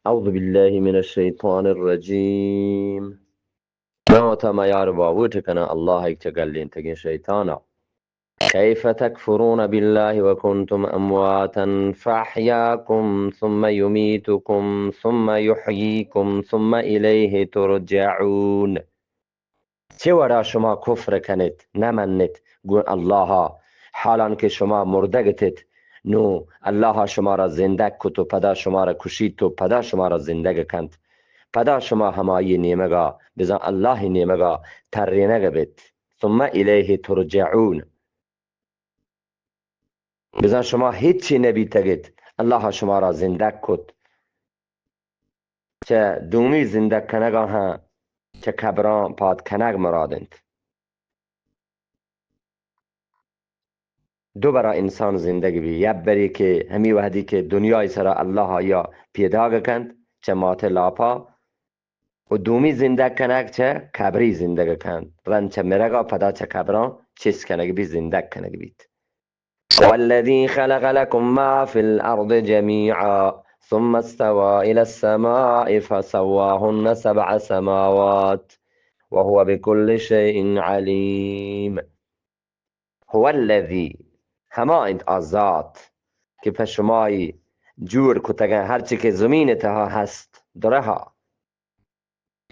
اعوذ باللہ من الشیطان الرجیم. من وتا میار و باوٹ کناں اللہ ءَ چہ گلینتگیں شیطان ءَ. کیف تکفرون باللہ وکنتم امواتا فاحیاکم ثم یمیتکم ثم یحییکم ثم الیہ ترجعون. چے وڑا شما کفر کنیت، نہ منیت گوں اللہ ءَ، حالان کہ شما مردگ اتیت، نوں اللہ ءَ شمارا زندگ کت و پدا شمارا کشیت و پدا شمارا زندگ کنت، پدا شما ہمائی نیمگا، بزاں اللہ نیمگا ترینگ بیت. ثم الیہ ترجعون. بزاں شما ہچی نہ بیتگ ات، اللہ ءَ شمارا زندگ کت. چہ دومی زندگ کنگا ہم چہ قبراں پاد کنگ مراد انت. دو برا انسان زندگ بی، یک بری کہ ہمی وحدی کہ دنیای سرا اللہ آیا پیداگ کنت چہ مات لاپا، و دومی زندگ کنگ چہ قبری زندگ کنت، رند چہ مرگا پدا چہ قبراں چست کنگ بی، زندگ کنگ بیت. هو الذي خلق لكم ما في الأرض جميعا ثم استوى إلى السماء فسواهن سبع سماوات وهو بكل شيء عليم. هو الذي، ہما انت آ ذات کہ پہ شمائی جوڑ کتگن ہرچی کہ زمین تہا ہست درہا.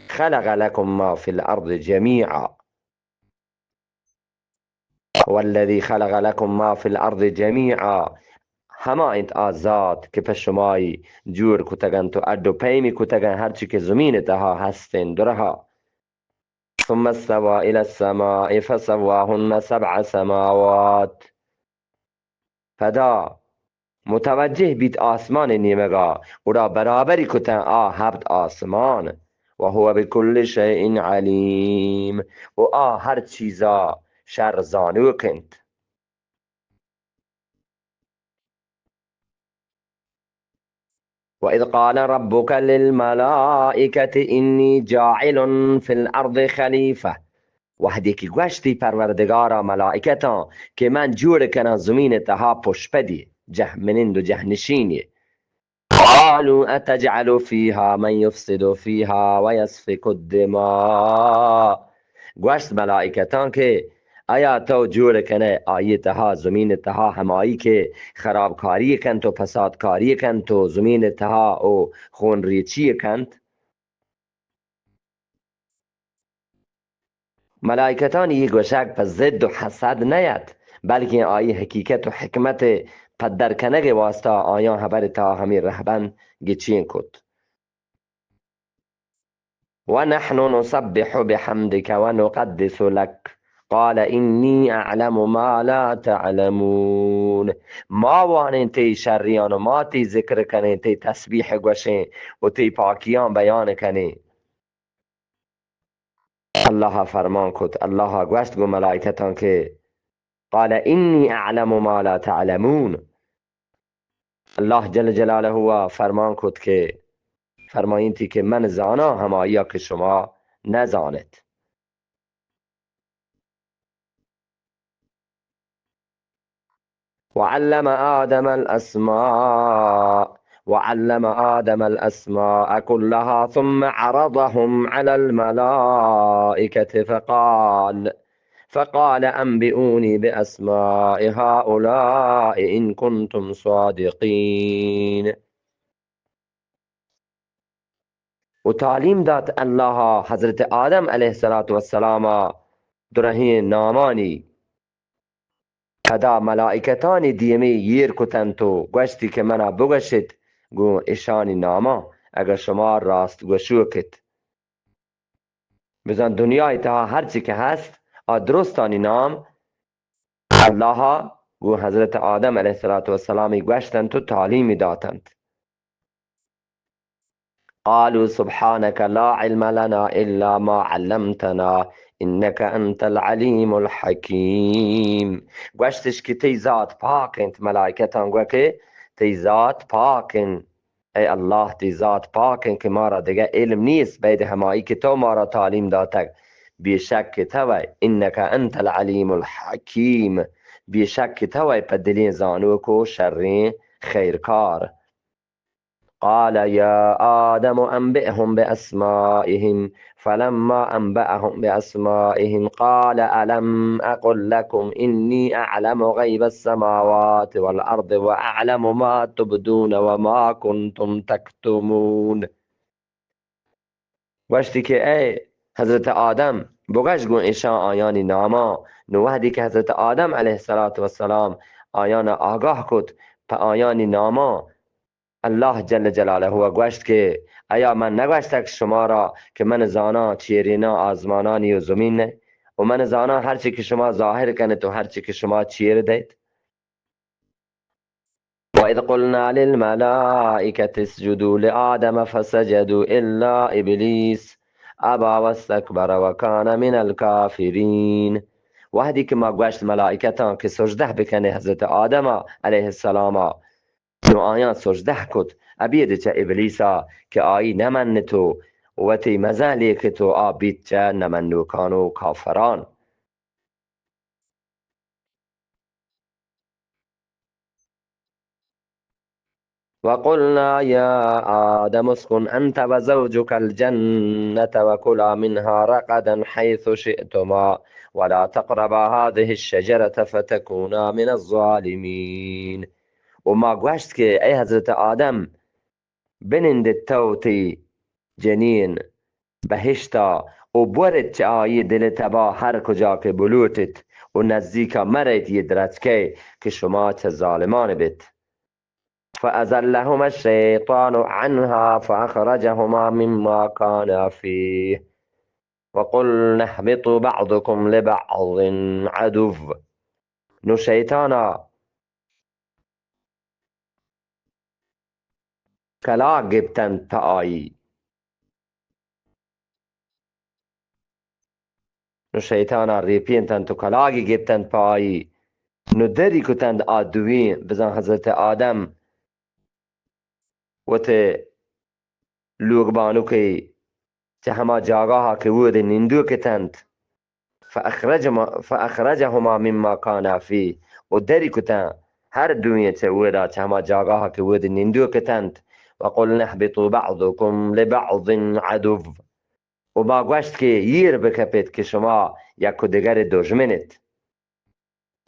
خلق لكم ما في الأرض جميعا. والذي خلق لكم ما في الأرض جميعا. ہما انت آ ذات کہ پہ شمائی جوڑ کتگنت و اڈ و پیمی کتگن ہرچی کہ زمین تہا ہستیں درہا. ثم استوى إلى السماء فسواهن سبع سماوات. پدا متوجہ بیت آسمان نیمگا، گڑا برابری کتن آ ہپت آسمان. وهو بكل شيء عليم، و آ ہر چیزا شر زانوک انت. وإذ قال ربك للملائكة إني جاعل في الأرض خليفة. وہدے کہ گوشتی پروردگارا ملائکتاں کہ من جوڑ کناں زمین تہا پشپدی، جہمنند و جہنشینی. قالوا أتجعل فيها من يفسد فيها ويسفك الدماء. گوشت ملائکتاں کہ آیا تو جوڑ کنئے آئی تہا، زمین تہا، ہمائی کہ خرابکاری کنت و فسادکاری کنت و زمین تہا و خون ریچی کنت؟ ملائکتانی اے گوشگ پہ ضد و حسد نیت، بلکیں آئی حقیقت و حکمت پدر کنگ واسطہ آیاں ہبر تہا ہمے رہبند گچین کت. ونحن نسبح بحمدك ونقدس لك، قال إني أعلم ما لا تعلمون. ما وانیں تئی شریان و ما تئی ذکر کنیں، تئی تسبیح گوشیں و تئی پاکیاں بیان کنیں. اللہ ءَ فرمان کت، اللہ ءَ گوشت گوں ملائکتاں کہ قال إني أعلم ما لا تعلمون. اللہ جل جلالہ ءَ فرمان کت کہ فرمائینتی کہ من زاناں ہمائی ءَ کہ شما نہ زانت. وعلم آدم الأسماء، وعلم آدم الأسماء كلها ثم عرضهم على الملائكة فقال، فقال أنبئوني بأسماء هؤلاء إن كنتم صادقين. و تعلیم دات اللہ ءَ حضرت آدم علیہ الصلوۃ والسلام ءَ درہیں نامانی. پدا ملائکتانی دیمی ایر کتنت و گوشتی کہ منا بگوشت گوں اشانی ناماں، اگہ شما راست گوشوک ات. بزاں دنیای تہا ہرچی کہ ہست، آ درستانی نام اللہ ءَ گوں حضرت آدم علیہ الصلوۃ والسلام گوشتنت و تعلیمی داتنت. قالوا سبحانك لا علم لنا إلا ما علمتنا إنك أنت العليم الحكيم. گوشتش کہ تئی ذات پاک انت، ملائکتاں گو کہ تئی ذات پاک انت. اے اللہ، تئی ذات پاک انت کہ مارا دگہ علم نیست بید ہمائی کہ تو مارا تعلیم داتگ. بے شک کہ تو ئے، إنك أنت العليم الحكيم، بے شک کہ تو ئے پہ دلیں زانوک و شریں خیرکار. قال يا آدم أنبئهم بأسمائهم فلما أنبأهم بأسمائهم قال ألم أقل لكم إني أعلم غيب السماوات والأرض وأعلم ما تبدون وما كنتم تكتمون. گوشتی کہ اے حضرت آدم، بگش گوں ایشاں آیانی ناما۔ نو وہدی کہ حضرت آدم علیہ الصلوۃ والسلام آیانا آگاہ کت پہ آیانی ناما، اللہ جل جلالہ ءَ گوشت کہ ایا من نگوشتگ شمارا کہ من زاناں چیریناں آزمانانی و زمین ءَ، و من زاناں ہرچی کہ شما ظاہر کنت و ہرچی کہ شما چیر دیت؟ وإذ قلنا للملائكة اسجدوا لآدم فسجدوا إلا إبليس أبى واستكبر وكان من الكافرين۔ وہدی کہ ما گوشت ملائکتاں کہ سجدہ بکنے حضرت آدم علیہ السلام، نو آیاں سجدہ کت، ابید چہ ابلیسا کہ آئی نہ منت و وتی مزہ لیکت و آ بیت چہ نہ منوکان و کافران۔ وقلنا يا آدم اسكن أنت وزوجك الجنة وكلا منها رغدا حيث شئتما ولا تقربا هذه الشجرة فتكونا من الظالمين۔ و ما گوشت کہ اے حضرت آدم، بنندت تو تئی جنین بہشتا و بورت چہ آئی دل تبا ہر کجا کہ بلوٹت و نزیکا مرئیت یہ درچکے کہ شما چہ ظالمان بیت۔ فأزلهما الشيطان عنها فأخرجهما مما كانا فيه وقلنا اهبطوا بعضكم لبعض عدو۔ نو شیطانا کلاگ گپتنت پہ آئی۔ نو شیطانا ریپینتنت و کلاگی گپتنت پہ آئی۔ نو دری کتنت آ دوئیں، بزاں حضرت آدم وت لوگ بانکے چہ ہما جاگاہا کہ اود نندوک اتنت، فأخرجما-، فأخرجهما مما كانا فيه، و دری کتن ہر دوئیں چہ اودا چہ ہما جاگاہا کہ اود نندوک اتنت، وقلنا اهبطوا بعضكم لبعض عدو، و ما گوشت کہ ایر بکپیت کہ شما یک و دگرے دژمن ات۔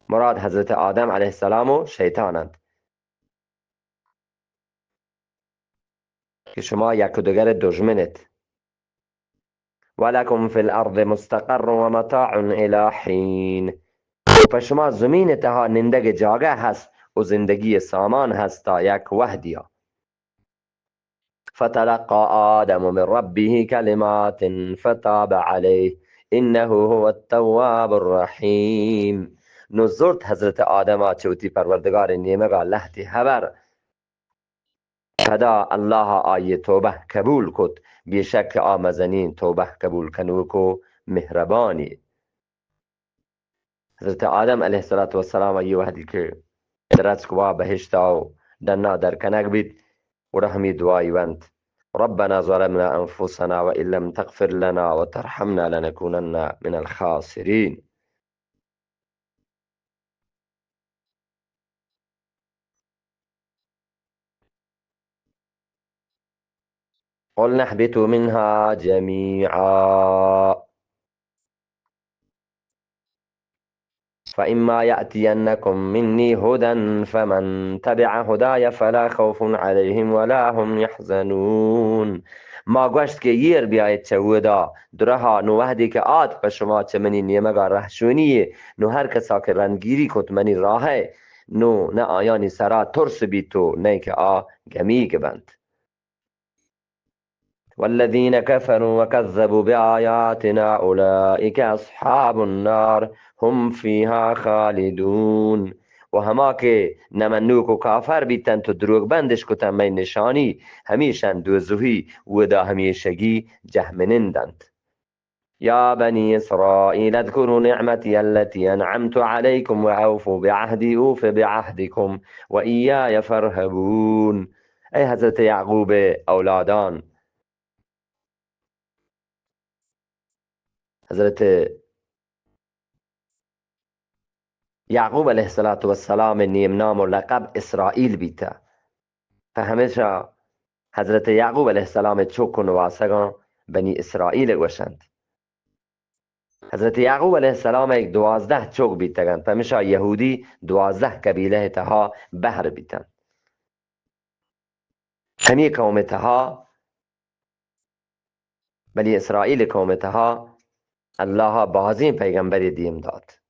مراد حضرت آدم علیہ السلام و شیطان انت کہ شما یک و دگرے دژمن ات۔ ولكم في الأرض مستقر ومتاع إلى حين۔ و پہ شما زمین تہا نندگ جاگہ ہست و زندگی سامان ہست تا یک وہدیا۔ فتلقى آدم من ربه كلمات فتاب عليه إنه هو التواب الرحيم۔ نو زرت حضرت آدم ءَ چہ وتی پروردگار ءِ نیمگ ءَ لہتے ہبر۔ پدا اللہ ءَ آئی ءِ توبہ قبول کت، بے شک کہ آ مزنیں توبہ قبول کنوک و مہربانے۔ حضرت آدم علیہ الصلوۃ والسلام ءَ اے وہدی کہ درچک وا بہشت ءَ ڈنا در کنگ بیت، گڑا ہمے دعائی ونت، ربنا ظلمنا أنفسنا وإن لم تغفر لنا وترحمنا لنكونن من الخاسرين۔ قلنا اهبطوا منها جميعا فإما يأتينكم مني هدى فمن تبع هداي فلا خوف عليهم ولا هم يحزنون۔ ما گوشت کہ ایر بیایت چہ اودا درہا، نو وہدے کہ آت پہ شما چہ منی نیمگا رہشونی یے، نو ہر کسا کہ رندگیری کت منی راہئے، نو نہ آیانی سرا ترس بیت و نئے کہ آ گمیگ بنت۔ والذين كفروا وكذبوا بآياتنا أولئك أصحاب النار هم فيها خالدون۔ و ہما کہ نہ منوک و کافر بیتنت و دروگ بندش کتن مئے نشانی، ہمیشن دوزہی، اودا ہمیشگی جہمنند انت۔ يا بني إسرائيل اذكروا نعمتي التي أنعمت عليكم وأوفوا بعهدي أوف بعهدكم وإياي فارهبون۔ اے حضرت یعقوب ءِ اولادان، حضرت یعقوب علیہ الصلوۃ والسلام ءِ نیم نام و لقب اسرائیل بیتہ۔ پہ ہمیشا حضرت یعقوب علیہ السلام ءِ چک و نواسگاں بنی اسرائیل گوشنت۔ حضرت یعقوب علیہ السلام ءَ یک دوازدہ چک بیتگ انت، پمیشا یہودی دوازدہ قبیلہ ءِ تہا بہر بیتنت۔ ہمے قوم ءِ تہا، بنی اسرائیل قوم ءِ تہا، اللہ ءَ بازیں پیغمبرے دیم دات۔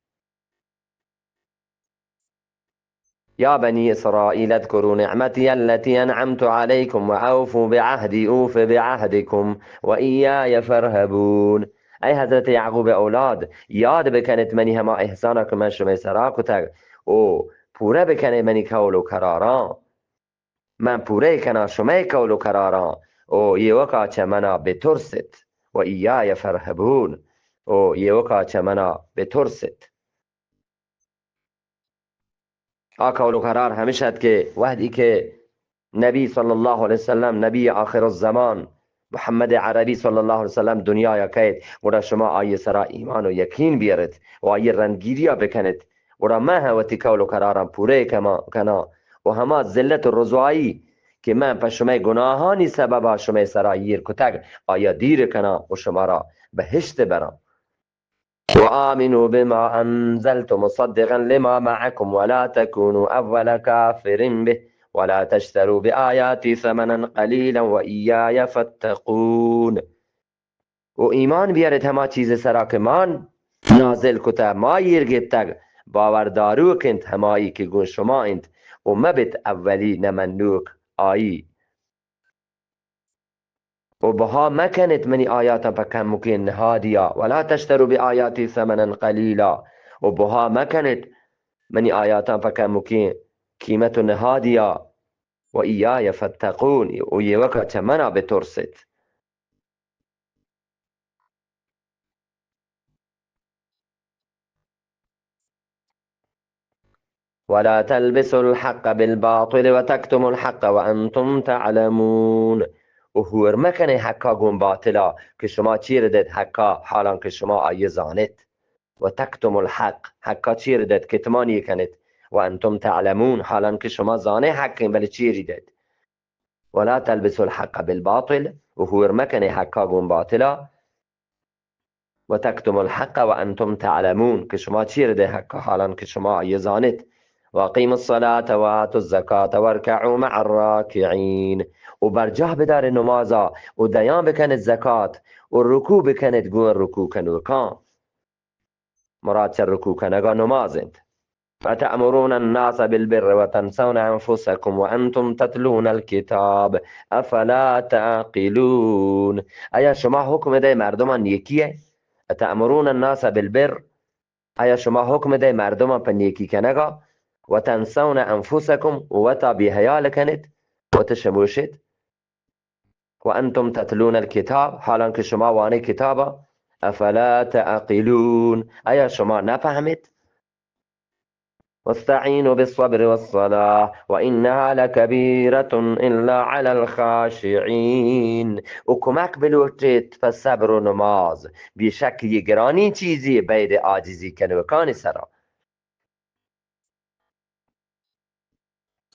يا بني إسرائيل اذكروا نعمتي التي أنعمت عليكم وأوفوا بعهدي أوف بعهدكم وإياي فارهبون۔ اے حضرت یعقوب ءِ اولاد، یاد بکنیت منی ہما احساناں کہ من شمئے سرا کتگ، او پورہ بکنیت منی قول و قراراں۔ من پورہ کناں شمئے قول و قراراں، او ایوکا چہ منا بترسیت، و ایای فرهبون، او ایوکا چہ منا بترسیت۔ آ قول و قرار ہمیش ات کہ وہدی کہ نبی صلی اللہ علیہ وسلم، نبی آخر الزمان، محمد عربی صلی اللہ علیہ وسلم دنیا ءَ کئیت، گڑا شما آئی ءِ سرا ایمان و یقین بیارت و آئی ءِ رندگیری ءَ بکنت، گڑا من ہم وتی قول و قراراں پورہ کما-، کناں و ہما ذلت و رسوائی کہ من پہ شمئے گناہانی سببا شمئے سرا ایر کتگ، آیا دیر کناں و شمارا بہشت براں۔ وآمنوا بما أنزلت مصدقا لما معكم ولا تكونوا أول كافر به ولا تشتروا بآياتي ثمنا قليلا وإياي فاتقون۔ و ایمان بیارت ہما چیز سرا کہ مان نازل کتہ، ما ایر گپتگ، باور داروک انت ہمائی کہ گوں شما انت، و مبت اولی نمنوک آئی۔ و بہا مکنت منی آیاتاں پہ کمکیں نہادیا، ولا تشتروا بآیاتی ثمنا قلیلا، و بہا مکنت منی آیاتاں پہ کمکیں قیمت و نہادیا، و ایای فتقون، و ایوکا چہ منا بترست۔ ولا تلبسوا الحق بالباطل وتكتموا الحق وانتم تعلمون۔ و ہور مکنے حقا گون باطلا کہ شما چیر دید حقا حالان کہ شما آئی زانت۔ وتكتموا الحق، حقا چیر دید، کتمانی کنت۔ وانتم تعلمون، حالان کہ شما زانے حقیں بلے چیری دید۔ ولا تلبسوا الحق بالباطل، و ہور مکنے حقا گون باطلا۔ وتكتموا الحق وانتم تعلمون، کہ شما چیر دے حقا حالان کہ شما آئی زانت۔ واقیموا الصلاة وآتوا الزکاة وارکعوا مع الراکعین، و برجاہ بدار نمازا و دیان بکنت زکات و رکوع بکنت گون رکوع کنوکان۔ مراد چہ رکوع کنگا نماز انت۔ أتأمرون الناس بالبر وتنسون أنفسكم وأنتم تتلون الكتاب أفلا تعقلون۔ آیا شما حکم دے مردمان نیکی ہے؟ أتأمرون الناس بالبر، آیا شما حکم دے مردمان پہ نیکی کنگا؟ وتنسون أنفسكم، وتا بے حیال کنت، وت شموشت۔ وأنتم تتلون الكتاب، حالان کہ شما وانے کتابا۔ أفلا تعقلون، آیا شما نفهمت؟ واستعينوا بالصبر والصلاة وإنها لكبيرة إلا على الخاشعين۔ و کمک بلوٹیت پہ صبر و نماز، بیشک یہ گرانی چیزی بید عاجزی کنوکانی سرا۔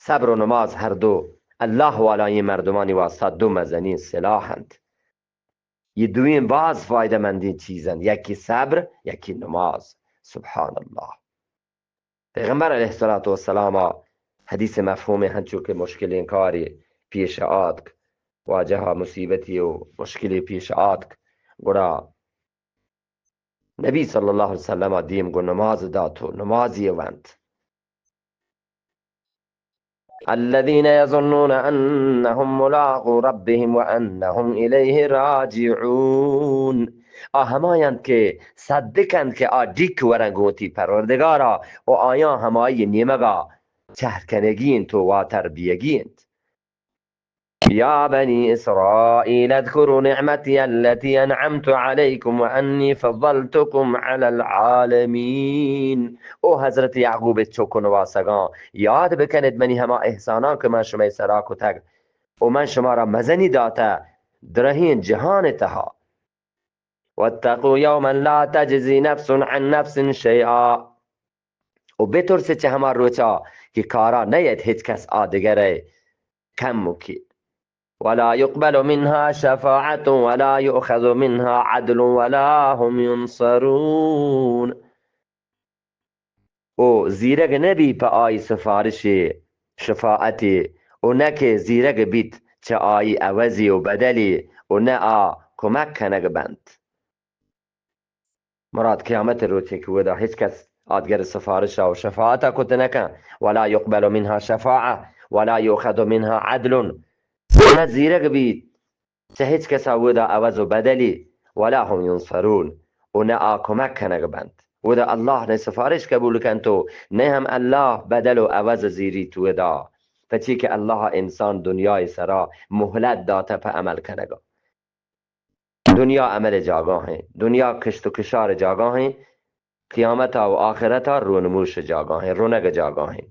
صبر و نماز ہر دو اللہ والائیں مردمانی واسطہ دو مزنیں سلاح انت۔ یہ دوئیں باز فائدہ مندیں چیز انت، یکی صبر، یکی نماز۔ سبحان اللہ۔ پیغمبر علیہ الصلوۃ والسلام حدیث مفہوم ہنچو کہ مشکلیں کاری پیش آتک، واجہ مصیبتی و مشکلی پیش آتک، گڑا نبی صلی اللہ علیہ وسلم دیم گو نماز دات و نمازی ونت۔ الذين يظنون أنهم ملاقو ربهم وأنهم إليه راجعون۔ آ ہمایانت کہ صدق انت کہ آ ڈیک ورن گوتی پروردگارا و آیاں ہمائی نیمگا چہر کنگی انت و واتر بیگی انت۔ يا بني إسرائيل اذكروا نعمتي التي أنعمت عليكم وأني فضلتكم على العالمين۔ او حضرت یعقوب چک و نواسگاں، یاد بکنید منی ہما احساناں کہ من شمئے سرا کتگ و من شمارا مزنی داتہ درہیں جہان تہا۔ واتقوا يوما لا تجزي نفس عن نفس شيئا۔ و بترسے چہ ہما روچا کہ کارا نیت ہچ کس آ دگرے کم مکی۔ ولا يقبل منها شفاعة ولا يؤخذ منها عدل ولا هم ينصرون. او زیرگ نبی پہ آئی سفارشی، شفاعتی، او نہ کہ زیرگ بیت چہ آئی عوضی و بدلی، او نہ آ کمک کنگ بنت. مراد قیامت روچے کہ ودا ہچ کس آدگر سفارش و شفاعت کت نکن. ولا يقبل منها شفاعة ولا يؤخذ منها عدل. نہ زیرگ بیت چہ ہچ کسا ودا عوض و بدلی، ولا هم ينصرون، و نہ آ کمک کنگ بنت. ودا اللہ نہ سفارش قبول کنت و نہ ہم اللہ بدل و عوض زیریت ودا. پچی کہ اللہ انسان دنیای سرا مہلت داتہ پہ عمل کنگا. دنیا عمل جاگاہیں، دنیا کشت و کشار جاگاہیں، قیامتا و آخرتا رونموش جاگاہیں، رونگ جاگاہیں.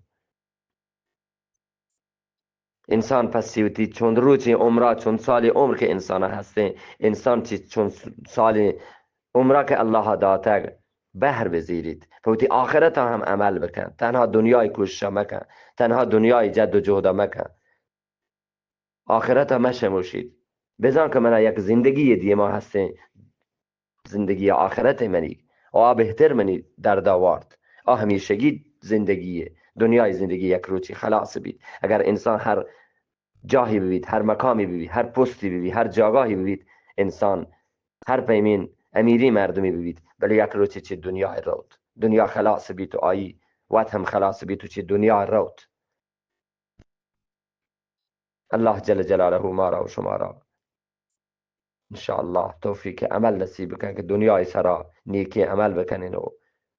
انسان پسی وتی چند روچیں عمرا، چند سالیں عمر کہ انسانا ہستیں، انسان چی چند سالیں عمرا کہ اللہ داتگ، بہر بزیریت، پہ وتی آخرتا ہم عمل بکن. تنہا دنیای کوششا مکن، تنہا دنیای جد و جہدا مکن. آخرتا مشموشیت. بزان کہ منا یک زندگی دیما ہستیں، زندگی آخرت منی، و آ بہتر منی دردا وارت. آ ہمیشگی زندگی، دنیای زندگی یک روچی خلاص بیت. اگر انسان ہر جاہی ببیت، ہر مقامی ببیت، ہر پستی ببیت، ہر جاگاہی ببیت، انسان ہر پیمین امیری مردمی ببیت، بلے یک روچی چہ دنیا روت، دنیا خلاص بیت و آئی وت ہم خلاص بیت و چہ دنیا روت. اللہ جل جلالہ مارا و شمارا انشاءاللہ توفیق عمل نصیب بکن کہ دنیای سرا نیکی عمل بکنین و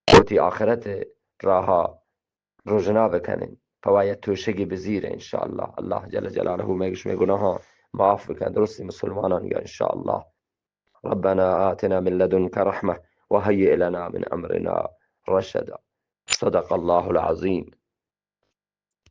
وتی آخرت راہا رژنا بکنین، پہ وای توشگی بزیرین انشاءاللہ. اللہ جل جلالہ مئے شمئے گناہاں معاف بکن، درستی مسلمانان یا انشاءاللہ. ربنا آتنا من لدنك رحمة وهيئ لنا من أمرنا رشدا. صدق الله العظيم.